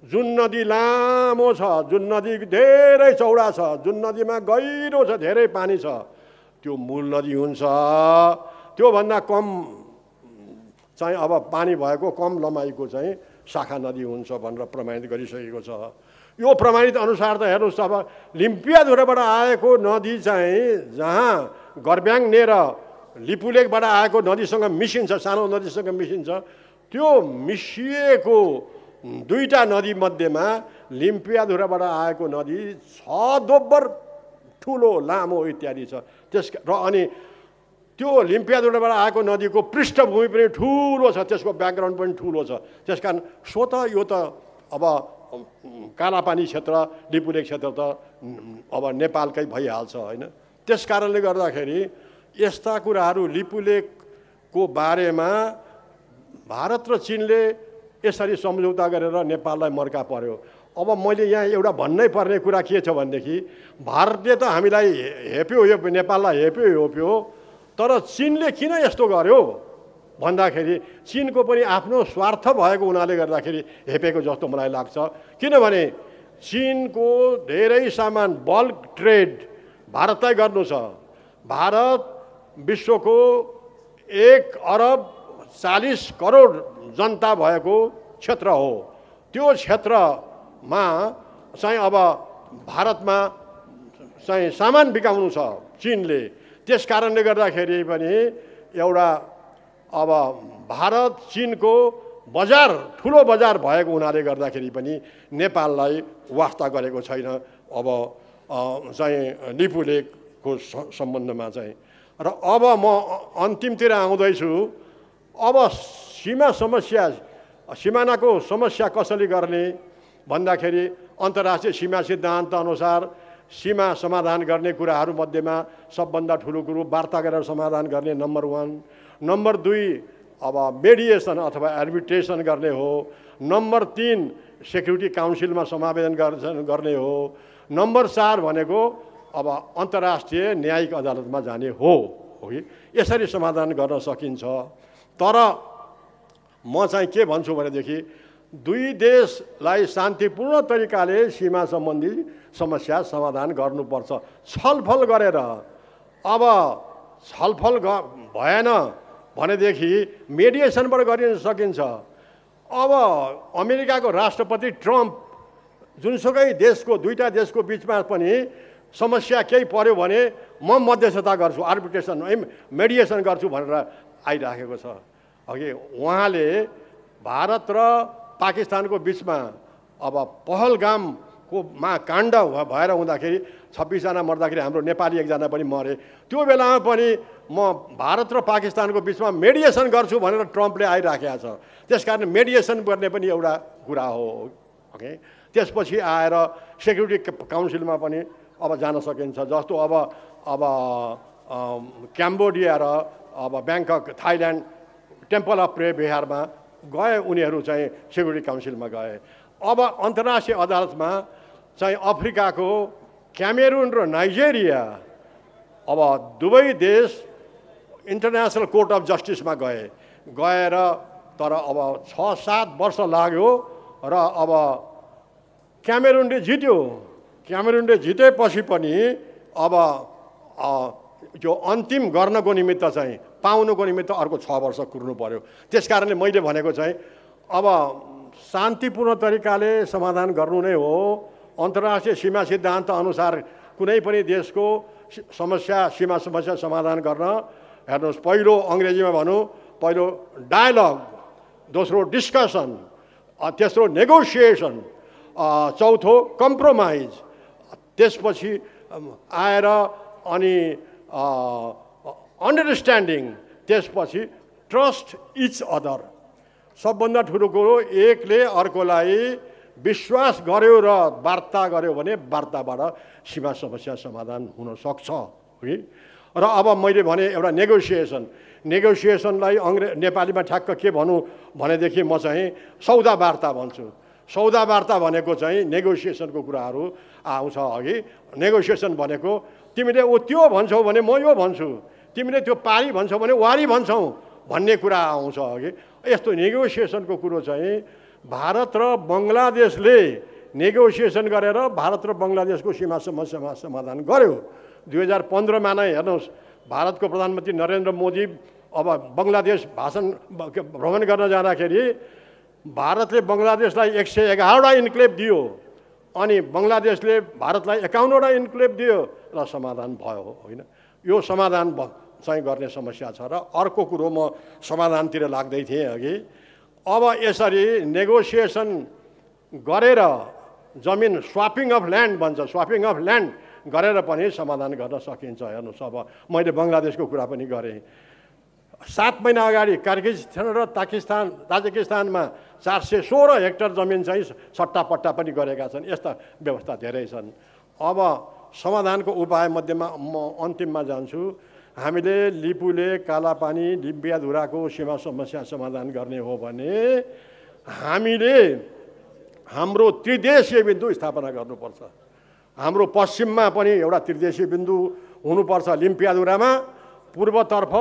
जुन नदी लामो छ, जुन नदी धेरै चौडा छ, जुन नदीमा गहिरो छ, धेरै पानी छ, त्यो मूल नदी हुन्छ। त्योभन्दा कम चाहिँ अब पानी भएको, कम लम्बाइको चाहिँ शाखा नदी हुन्छ भनेर प्रमाणित गरिसकेको छ। यो प्रमाणित अनुसार त हेर्नुहोस्, अब लिम्पियाधुराबाट आएको नदी चाहिँ जहाँ गर्ब्याङ र लिपुलेकबाट आएको नदीसँग मिसिन्छ, सानो नदीसँग मिसिन्छ, त्यो मिसिएको 2टा नदी मध्येमा लिम्पियाधुराबाट आएको नदी 6 दोब्बर ठुलो लामो इत्यादि छ। र अनि त्यो लिम्पियाधुराबाट आएको नदीको पृष्ठभूमि पनि ठुलो छ, त्यसको ब्याकग्राउन्ड पनि ठुलो छ। त्यसकारण स्वतः यो त अब कालापानी क्षेत्र, लिपुलेक क्षेत्र त अब नेपालकै भइहाल्छ होइन। त्यस कारणले गर्दाखेरि यस्ता कुराहरू लिपुलेकको बारेमा भारत र चीनले यसरी सम्झौता गरेर नेपाललाई मर्का पर्यो। अब मैले यहाँ एउटा भन्नै पर्ने कुरा के छ भनेदेखि भारतले त हामीलाई हेप्यो, नेपाललाई हेप्यो, तर चीनले किन यस्तो गर्यो भन्दाखेरि चीनको पनि आफ्नो स्वार्थ भएको हुनाले गर्दाखेरि हेपेको जस्तो मलाई लाग्छ। किनभने चीनको धेरै सामान बल्क ट्रेड भारतलाई गर्नु छ। भारत विश्वको 1 अरब 40 करोड जनता भएको क्षेत्र हो। त्यो क्षेत्रमा चाहिँ अब भारतमा चाहिँ सामान बिकाउनु छ चीनले। त्यस कारणले गर्दाखेरि पनि एउटा अब भारत चीनको बजार, ठुलो बजार भएको हुनाले गर्दाखेरि पनि नेपाललाई वास्ता गरेको छैन अब चाहिँ लिपुलेकको सम्बन्धमा चाहिँ। र अब म अन्तिमतिर आउँदैछु। अब सिमानाको समस्या कसरी गर्ने भन्दाखेरि अन्तर्राष्ट्रिय सीमा सिद्धान्त अनुसार सीमा समाधान गर्ने कुराहरू मध्येमा सबभन्दा ठुलो कुरो वार्ता गरेर समाधान गर्ने नम्बर 1। नम्बर 2 अब मेडिएसन अथवा आर्बिट्रेसन गर्ने हो। नम्बर 3 सेक्युरिटी काउन्सिलमा समावेदन गर्ने हो। नम्बर 4 भनेको अब अन्तर्राष्ट्रिय न्यायिक अदालतमा जाने हो कि यसरी समाधान गर्न सकिन्छ। तर म चाहिँ के भन्छु भनेदेखि दुई देशलाई शान्तिपूर्ण तरिकाले सीमा सम्बन्धी समस्या समाधान गर्नुपर्छ छलफल गरेर। अब छलफल भएन भनेदेखि मेडिएसनबाट गरिन सकिन्छ। अब अमेरिकाको राष्ट्रपति ट्रम्प जुनसुकै देशको, 2टा देशको बिचमा पनि समस्या केही पर्यो भने म मध्यस्थता गर्छु, आर्बिट्रेसन मेडिएसन गर्छु भनेर आइराखेको छ। अघि उहाँले भारत र पाकिस्तानको बिचमा अब पहलगामको काण्ड भएर हुँदाखेरि 26 जना मर्दाखेरि हाम्रो नेपाली 1 जना पनि मरे। त्यो बेलामा पनि म भारत र पाकिस्तानको बिचमा मेडिएसन गर्छु भनेर ट्रम्पले आइराखेको छ। त्यसकारण मेडिएसन गर्ने पनि एउटा कुरा हो। ओके, त्यसपछि आएर सेक्युरिटी काउन्सिलमा पनि अब जान सकिन्छ। जस्तो अब क्याम्बोडिया र अब Bangkok, Thailand, Temple of Preah बिहारमा गए उनीहरू चाहिँ सेक्युरिटी काउन्सिलमा गए। अब अन्तर्राष्ट्रिय अदालतमा चाहिँ अफ्रिकाको क्यामेरुन र नाइजेरिया अब दुवै देश इन्टरनेसनल कोर्ट अफ जस्टिसमा गएर तर अब 6-7 वर्ष लाग्यो र अब क्यामेरुनले जित्यो। क्यामेरुनले जितेपछि पनि अब त्यो अन्तिम गर्नको निमित्त चाहिँ पाउनुको निमित्त अर्को 6 वर्ष कुर्नु पर्यो। त्यसकारणले मैले भनेको चाहिँ अब शान्तिपूर्ण तरिकाले समाधान गर्नु नै हो। अन्तर्राष्ट्रिय सीमा सिद्धान्त अनुसार कुनै पनि देशको सीमा समस्या समाधान गर्न हेर्नुहोस्, पहिलो अङ्ग्रेजीमा भनौँ, पहिलो डायलग, दोस्रो डिस्कसन, तेस्रो नेगोसिएसन, चौथो कम्प्रोमाइज, त्यसपछि आएर अनि अन्डरस्ट्यान्डिङ त्यसपछि ट्रस्ट इच अदर, सबभन्दा ठुलो कुरो एकले अर्कोलाई विश्वास गर्यो र वार्ता गर्यो भने वार्ताबाट सीमा समस्या समाधान हुन सक्छ है। र अब मैले भने एउटा नेगोसिएसनलाई नेपालीमा ठ्याक्क के भनौँ भनेदेखि म चाहिँ सौदा वार्ता भन्छु। सौदा वार्ता भनेको चाहिँ नेगोसिएसनको कुराहरू आउँछ अघि। नेगोसिएसन भनेको तिमीले त्यो भन्छौ भने म यो भन्छु, तिमीले त्यो पारी भन्छौ भने वारी भन्छौ भन्ने कुरा आउँछ अघि। यस्तो नेगोसिएसनको कुरो चाहिँ भारत र बङ्गलादेशले नेगोसिएसन गरेर भारत र बङ्गलादेशको सीमा समस्यामा समाधान गर्यो। 2015मा नै हेर्नुहोस्, भारतको प्रधानमन्त्री नरेन्द्र मोदी अब बङ्गलादेश भ्रमण गर्न जाँदाखेरि भारतले बङ्गलादेशलाई 111वटा इन्क्लेभ दियो अनि बङ्गलादेशले भारतलाई 51वटा इन्क्लेभ दियो र समाधान भयो होइन। यो समाधान चाहिँ गर्ने समस्या छ। र अर्को कुरो म समाधानतिर लाग्दै थिएँ अघि। अब यसरी नेगोसिएसन गरेर जमिन स्वापिङ अफ ल्यान्ड भन्छ, स्वापिङ अफ ल्यान्ड गरेर पनि समाधान गर्न सकिन्छ। हेर्नुहोस्, अब मैले बङ्गलादेशको कुरा पनि गरेँ। 7 महिना अगाडि किर्गिजस्तान र ताजिकिस्तानमा 416 हेक्टर जमिन चाहिँ सट्टापट्टा पनि गरेका छन्। यस्ता व्यवस्था धेरै छन्। अब समाधानको उपाय मध्येमा म अन्तिममा जान्छु। हामीले लिपुले कालापानी लिम्पियाधुराको सीमा समस्या समाधान गर्ने हो भने हामीले हाम्रो त्रिदेशीय बिन्दु स्थापना गर्नुपर्छ। हाम्रो पश्चिममा पनि एउटा त्रिदेशीय बिन्दु हुनुपर्छ लिम्पियाधुरामा, पूर्वतर्फ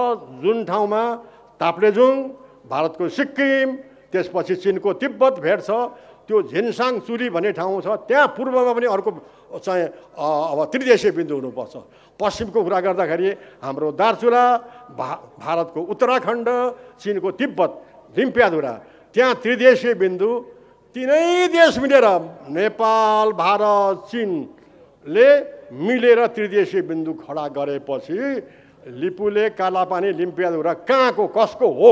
जुन ठाउँमा ताप्लेजुङ, भारतको सिक्किम, त्यसपछि चिनको तिब्बत भेट्छ त्यो झिनसाङ चुली भन्ने ठाउँ छ, त्यहाँ पूर्वमा पनि अर्को चाहिँ अब त्रिदेशीय बिन्दु हुनुपर्छ। पश्चिमको कुरा गर्दाखेरि हाम्रो दार्चुला, भारतको उत्तराखण्ड, चिनको तिब्बत, लिम्पियाधुरा, त्यहाँ त्रिदेशीय बिन्दु तीनै देश मिलेर नेपाल, भारत, चिनले मिलेर त्रिदेशीय बिन्दु खडा गरेपछि लिपुले कालापानी लिम्पियाधुरा कहाँको कसको हो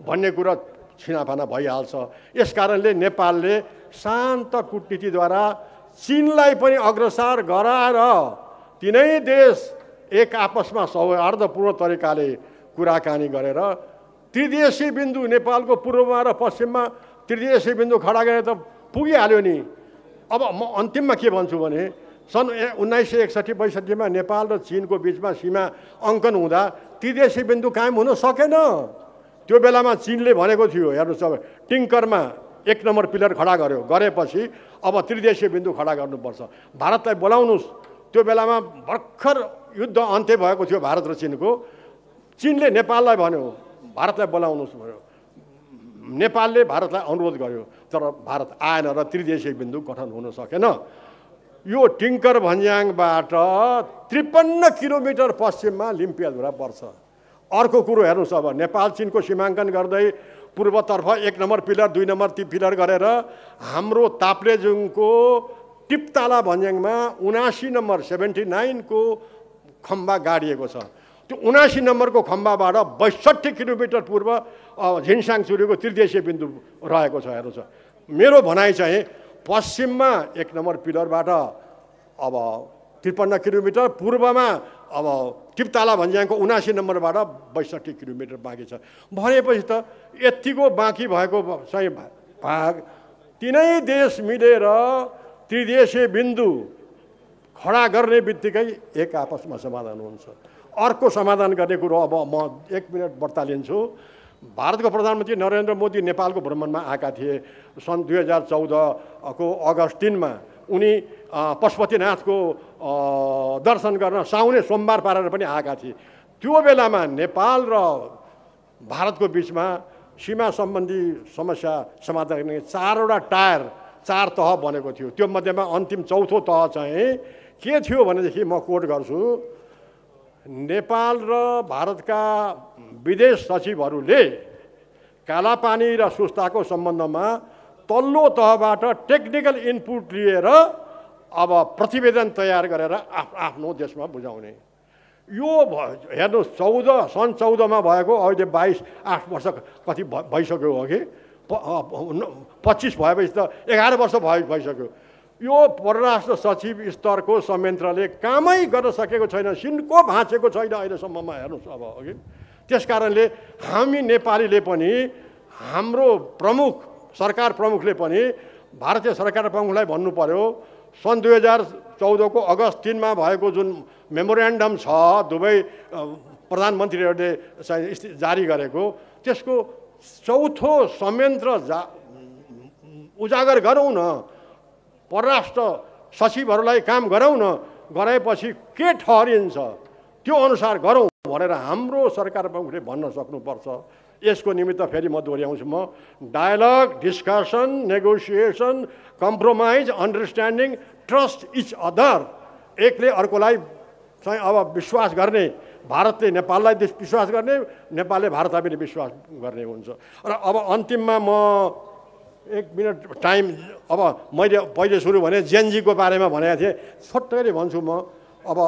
भन्ने कुरा छिनाफाना भइहाल्छ। यसकारणले नेपालले शान्त कूटनीतिद्वारा चीनलाई पनि अग्रसर गराएर तीनै देश एक आपसमा सौहार्दपूर्ण तरिकाले कुराकानी गरेर त्रिदेशीय बिन्दु नेपालको पूर्वमा र पश्चिममा त्रिदेशीय बिन्दु खडा गरेर त पुगिहाल्यो नि। अब म अन्तिममा के भन्छु भने सन् 1961-62मा नेपाल र चीनको बिचमा सीमा अङ्कन हुँदा त्रिदेशीय बिन्दु कायम हुन सकेन। त्यो बेलामा चीनले भनेको थियो, हेर्नुहोस् अब टिङ्करमा 1 नम्बर पिलर खडा गरेपछि अब त्रिदेशीय बिन्दु खडा गर्नुपर्छ। भारतलाई बोलाउनुहोस्। त्यो बेलामा भर्खर युद्ध अन्त्य भएको थियो भारत र चीनको। चीनले नेपाललाई भन्यो भारतलाई बोलाउनुहोस् भन्यो, नेपालले भारतलाई अनुरोध गर्यो, तर भारत आएन र त्रिदेशीय बिन्दु गठन हुन सकेन। यो टिङ्कर भन्ज्याङबाट 53 किलोमिटर पश्चिममा लिम्पियाधुरा पर्छ। अर्को कुरो हेर्नुहोस्, अब नेपाल चीनको सीमाङ्कन गर्दै पूर्वतर्फ 1 नम्बर पिलर 2 नम्बर पिलर गरेर हाम्रो ताप्लेजुङको टिप्ताला भन्ज्याङमा 79 नम्बर 79 को खम्बा गाडिएको छ। त्यो 79 नम्बरको खम्बाबाट 62 किलोमिटर पूर्व झिनसाङ चुरीको त्रिदेशीय बिन्दु रहेको छ। हेर्नुहोस्, मेरो भनाइ चाहिँ पश्चिममा 1 नम्बर पिलरबाट अब 53 किलोमिटर, पूर्वमा अब टिप्ताला भन्ज्याङको 79 नम्बरबाट 62 किलोमिटर बाँकी छ। भनेपछि त यतिको बाँकी भएको चाहिँ भाग तीनै देश मिलेर त्रिदेशीय बिन्दु खडा गर्ने बित्तिकै एक आपसमा समाधान हुन्छ। अर्को समाधान गर्ने कुरो अब म 1 मिनट बढ्ता लिन्छु। भारतको प्रधानमन्त्री नरेन्द्र मोदी नेपालको भ्रमणमा आएका थिए सन् 2014 को अगस्त 3 मा। उनी पशुपतिनाथको दर्शन गर्न साउने सोमबार पारेर पनि आएका थिए। त्यो बेलामा नेपाल र भारतको बिचमा सीमा सम्बन्धी समस्या समाधान गर्ने 4वटा टायर 4 तह बनेको थियो। त्यो मध्येमा अन्तिम 4थो तह चाहिँ के थियो भनेदेखि म कोट गर्छु, नेपाल र भारतका विदेश सचिवहरूले कालापानी र सुस्ताको सम्बन्धमा तल्लो तहबाट टेक्निकल इनपुट लिएर अब प्रतिवेदन तयार गरेर आफ्नो देशमा बुझाउने। यो हेर्नुहोस्, सन् 14 भएको अहिले 8 वर्ष कति भइसक्यो हो कि 25 भएपछि त 11 वर्ष भइसक्यो। यो परराष्ट्र सचिव स्तरको संयन्त्रले कामै गर्न सकेको छैन, सिनको भाँचेको छैन अहिलेसम्ममा। हेर्नुहोस् अब अघि त्यस कारणले हामी नेपालीले पनि हाम्रो प्रमुख सरकार प्रमुखले पनि भारतीय सरकार प्रमुखलाई भन्नु पर्यो सन् 2014 को अगस्त 3 मा भएको जुन मेमोरेन्डम छ दुवै प्रधानमन्त्रीहरूले जारी गरेको त्यसको चौथो संयन्त्र उजागर गरौँ न, परराष्ट्र सचिवहरूलाई काम गराउँ न, गराएपछि के ठहरिन्छ त्यो अनुसार गरौँ भनेर हाम्रो सरकार प्रमुखले भन्न सक्नुपर्छ। यसको निमित्त फेरि म दोहोऱ्याउँछु, म dialogue, discussion, negotiation, compromise, understanding, trust each other, एकले अर्कोलाई चाहिँ अब विश्वास गर्ने, भारतले नेपाललाई विश्वास गर्ने, नेपालले भारतलाई पनि विश्वास गर्ने हुन्छ। र अब अन्तिममा म 1 मिनट टाइम, अब मैले पहिले सुरु भने जेनजीको बारेमा भनेको थिएँ, छोटकरी भन्छु म। अब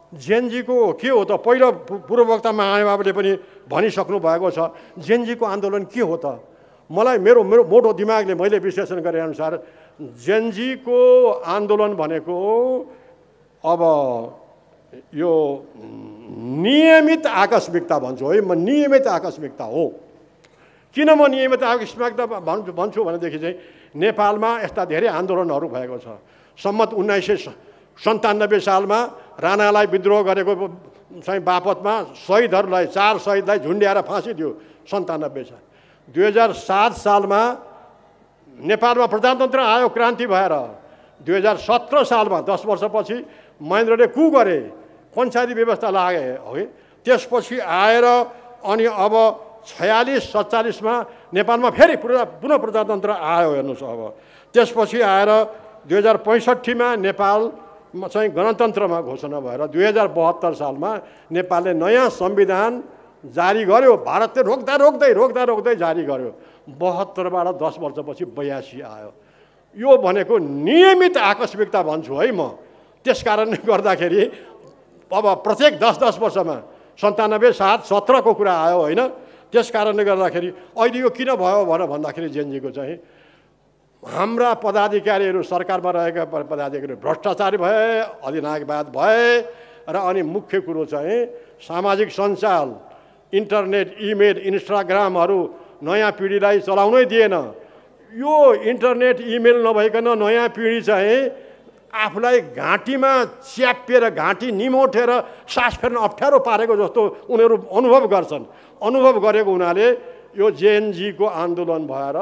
जेनजीको के हो त, पहिलो पूर्ववक्ता महानुभावले पनि भनिसक्नु भएको छ जेनजीको आन्दोलन के हो त। मलाई मेरो मोटो दिमागले मैले विश्लेषण गरे अनुसार जेनजीको आन्दोलन भनेको अब यो नियमित आकस्मिकता भन्छु है, म नियमित आकस्मिकता हो। किन म नियमित आकस्मिकता भन्छु भनेदेखि चाहिँ नेपालमा यस्ता धेरै आन्दोलनहरू भएको छ। सम्मत 1997 सालमा राणालाई विद्रोह गरेको चाहिँ बापतमा शहीदहरूलाई 4 शहीदलाई झुन्ड्याएर फाँसी दियो 97 साल। 2007 सालमा नेपालमा प्रजातन्त्र आयो क्रान्ति भएर। 2017 सालमा 10 वर्षपछि महेन्द्रले कु गरे, पञ्चायती व्यवस्था लागे है। त्यसपछि आएर अनि अब 46-47 मा नेपालमा फेरि पुनः प्रजातन्त्र आयो हेर्नुहोस्। अब त्यसपछि आएर 2065 मा नेपाल चाहिँ गणतन्त्रमा घोषणा भएर 2072 सालमा नेपालले नयाँ संविधान जारी गर्यो। भारतले रोक्दै जारी गर्यो। 72 बाट 10 वर्षपछि 82 आयो। यो भनेको नियमित आकस्मिकता भन्छु है म। त्यस कारणले गर्दाखेरि अब प्रत्येक 10-10 वर्षमा 97, 7, 17 को कुरा आयो होइन। त्यस कारणले गर्दाखेरि अहिले यो किन भयो भनेर भन्दाखेरि जेनजीको चाहिँ हाम्रा पदाधिकारीहरू, सरकारमा रहेका पदाधिकारीहरू भ्रष्टाचारी भए, अधिनायकवाद भए र अनि मुख्य कुरो चाहिँ सामाजिक सञ्जाल, इन्टरनेट, इमेल, इन्स्टाग्रामहरू नयाँ पिँढीलाई चलाउनै दिएन। यो इन्टरनेट, इमेल नभइकन नयाँ पिँढी चाहिँ आफूलाई घाँटीमा च्यापिएर घाँटी निमोठेर सास फेर्न अप्ठ्यारो पारेको जस्तो उनीहरू अनुभव गर्छन्। अनुभव गरेको हुनाले यो जेएनजीको आन्दोलन भएर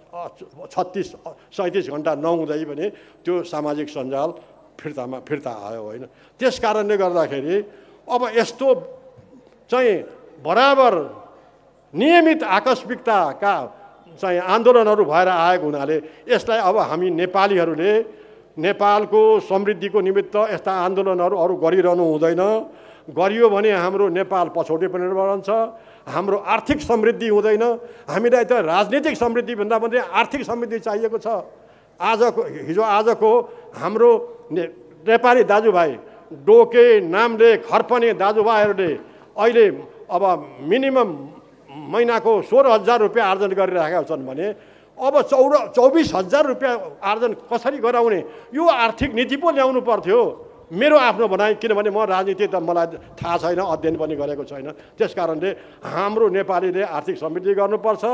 36-37 घन्टा नहुँदै पनि त्यो सामाजिक सञ्जाल फिर्ता आयो होइन। त्यस कारणले गर्दाखेरि अब यस्तो चाहिँ बराबर नियमित आकस्मिकताका चाहिँ आन्दोलनहरू भएर आएको हुनाले यसलाई अब हामी नेपालीहरूले नेपालको समृद्धिको निमित्त यस्ता आन्दोलनहरू अरू गरिरहनु हुँदैन। गरियो भने हाम्रो नेपाल पछौटे पनि रहन्छ, हाम्रो आर्थिक समृद्धि हुँदैन। हामीलाई त राजनीतिक समृद्धि भन्दा पनि आर्थिक समृद्धि चाहिएको छ। हिजो आजको हाम्रो नेपाली दाजुभाइ डोके, नामले, खर्पने दाजुभाइहरूले अहिले अब मिनिमम महिनाको 16,000 रुपियाँ आर्जन गरिरहेका छन् भने अब 24,000 रुपियाँ आर्जन कसरी गराउने, यो आर्थिक नीति पो ल्याउनु पर्थ्यो। मेरो आफ्नो भनाइ, किनभने म राजनीति त मलाई थाहा छैन, अध्ययन पनि गरेको छैन। त्यस कारणले हाम्रो नेपालीले आर्थिक समृद्धि गर्नुपर्छ।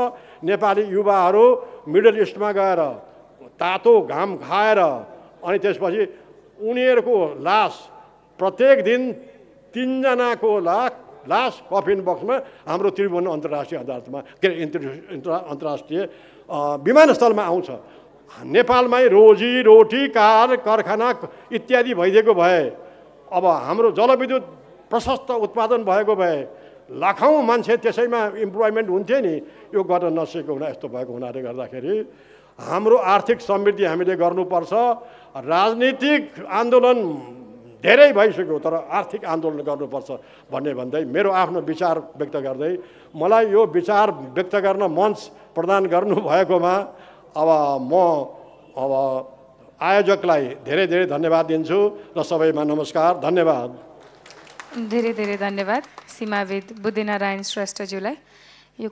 नेपाली युवाहरू मिडल इस्टमा गएर तातो घाम खाएर अनि त्यसपछि उनीहरूको लास प्रत्येक दिन 3 जनाको लास कफिन बक्समा हाम्रो त्रिभुवन अन्तर्राष्ट्रिय अदालतमा अन्तर्राष्ट्रिय विमानस्थलमा आउँछ। नेपालमै रोजी-रोटी, कार, कारखाना इत्यादि भइदिएको भए, अब हाम्रो जलविद्युत प्रशस्त उत्पादन भएको भए लाखौँ मान्छे त्यसैमा इम्प्लोइमेन्ट हुन्थ्यो नि। यो गर्न नसकेको हुना यस्तो भएको हुनाले गर्दाखेरि हाम्रो आर्थिक समृद्धि हामीले गर्नुपर्छ। राजनीतिक आन्दोलन धेरै भइसक्यो, तर आर्थिक आन्दोलन गर्नुपर्छ भन्दै मेरो आफ्नो विचार व्यक्त गर्दै मलाई यो विचार व्यक्त गर्न मञ्च प्रदान गर्नुभएकोमा अब म आयोजकलाई धेरै धेरै धन्यवाद दिन्छु र सबैमा नमस्कार, धन्यवाद। धेरै धेरै धन्यवाद सीमाविद बुद्धिनारायण श्रेष्ठज्यूलाई। यो